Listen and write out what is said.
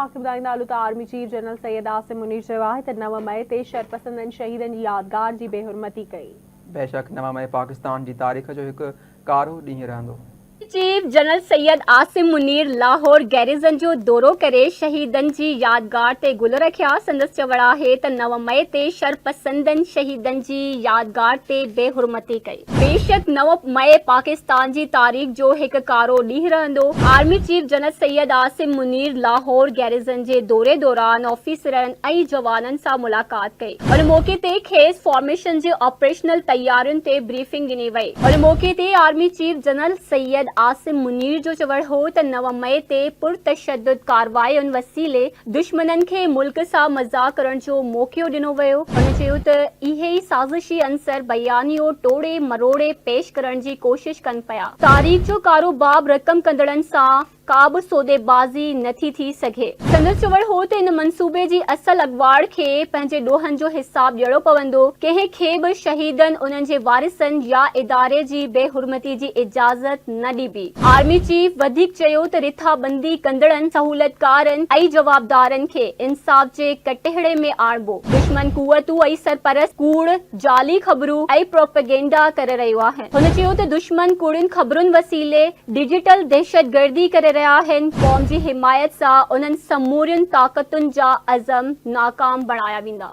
اوهان کي ٻڌائيندا هلون ته army chief general Syed Asim Munir چيو آهي ته 9 مئي تي شرپسندن شهيدن جي يادگار جي بي حرمتي ڪئي. بيشڪ 9 مئي پاڪستان جي تاريخ جو هڪ ڪارو ڏينهن رهندو. Chief general Syed Asim Munir Lahore garrison جو دورو ڪري شهيدن جي يادگار تي گل رکيا، سندس چوڻ آهي ته 9 مئي تي شرپسندن شهيدن جي يادگار تي بي حرمتي ڪئي. بيشڪ 9 مئي پاڪستان جي تاريخ جو هڪ ڪارو ڏينهن رهندو. Army chief general Syed Asim Munir Lahore garrison جي دوري دوران آفيسرن ۽ جوانن سان ملاقات ڪئي. ان موقعي تي کيس فارميشن جي آپريشنل تيارين تي بريفنگ ڏني وئي. ان موقعي تي army chief general Syed Asim Munir جو چوڻ هو ته 9 مئي تي پرتشدد ڪاررواين وسيلي دشمنن کي ملڪ سان مذاق ڪرڻ جو موقعو ڏنو ويو. هن چيو ته اهي ئي سازشي عنصر بيانيو ٽوڙي مروڙي پيش ڪرڻ جي ڪوشش ڪن پيا. تاريخ جو ڪارو باب رقم ڪندڙن سان ڪا به سوديبازي نه ٿي ٿي سگهي. سندس چوڻ هو ته ان منصوبي جي اصل اڳواڻ کي پنهنجي ڏوهن جو حساب ڏيڻو پوندو، ڪنهن کي به شهيدن، انهن جي وارثن يا اداري جي بي حرمتي جي اجازت نه ڏبي. آرمي چيف وڌيڪ چيو ته رٿابندي ڪندڙن، سهولتڪارن ۽ جوابدارن کي انصاف جي ڪٽهڙي ۾ آڻبو، دشمن قوتون ۽ سرپرست ڪوڙ، جعلي خبرون ۽ پروپيگينڊا ڪري رهيو آهن. هن چيو ته دشمن ڪوڙين خبرن وسيلي ڊجيٽل دهشتگردي ڪري رهيا آهن، قوم جي حمايت سان انهن سمورين طاقتن جا عزم ناڪام بڻايا ويندا.